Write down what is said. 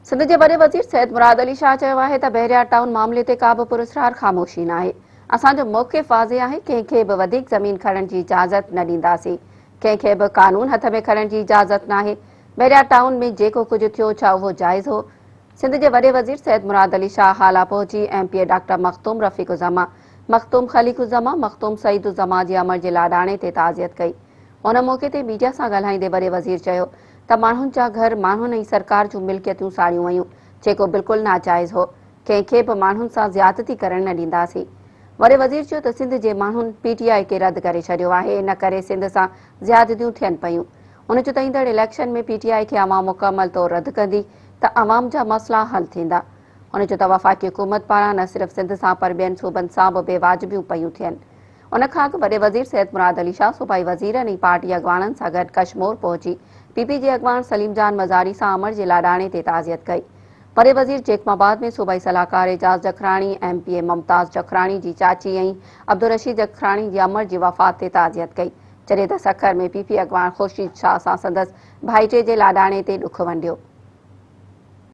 سنڌ جي وڏي وزير سيد مراد علي شاهه چيو آهي ته بحريا ٽائون معاملي تي ڪا به پراسرار خاموشي ناهي، اسان جو موقف واضح آهي، ڪنهن کي به وڌيڪ زمين کڻڻ جي اجازت نه ڏينداسين، ڪنهن کي به قانون هٿ ۾ کڻڻ جي اجازت ناهي، بحريا ٽائون ۾ جيڪو ڪجهه ٿيو ڇا اهو جائز هو؟ سنڌ جي وڏي وزير سيد مراد علي شاهه هالا پهچي M P A doctor Makhdoom Rafiq Uzzaman, Makhdoom Khaliq Uzzaman, Makhdoom Saeed Uzzaman جي امڙ جي لاڏاڻي تي تعزيت ڪئي. ان موقعي تي ميڊيا سان ڳالهائيندي وڏي وزير چيو ته ماڻهن جا گهر، ماڻهن ۽ سرڪار جون ملڪيتون ساڙيون ويون، جيڪو بلڪل ناجائز هو، ڪنهن کي به ماڻهن سان زيادتي ڪرڻ نه ڏينداسين. وڏي وزير چيو ته سنڌ جي ماڻهن پي ٽي آء کي رد ڪري ڇڏيو آهي، ان ڪري سنڌ سان زيادتيون ٿين پيون. هن چيو ته ايندڙ اليڪشن ۾ پي ٽي آء کي عوام مڪمل طور رد ڪندي ته عوام جا مسئلا حل ٿيندا. هن چيو ته وفاقي حڪومت پاران نه صرف سنڌ سان پر ٻين صوبن سان به بي واجبيون پيون ٿين. ان کان اڳ وڏي وزير سيد مراد علي شاهه صوبائي وزيرن ۽ پارٽي اڳواڻن سان گڏ ڪشمور پهچي پي پي جي اڳواڻ سليم جان مزاري سان امڙ جي لاڏاڻي تي تعزيت ڪئي. وڏي وزير جيڪب آباد ۾ صوبائي صلاحڪار Ejaz Jakhrani, M P A Mumtaz Jakhrani جي چاچي ۽ عبدالرشيد جکراڻي جي امڙ جي وفات تي تعزيت ڪئي، جڏهن ته سکر ۾ پي پي اڳواڻ خورشيد شاهه سان سندس ڀائٽي جي لاڏاڻي تي ڏک ونڊيو.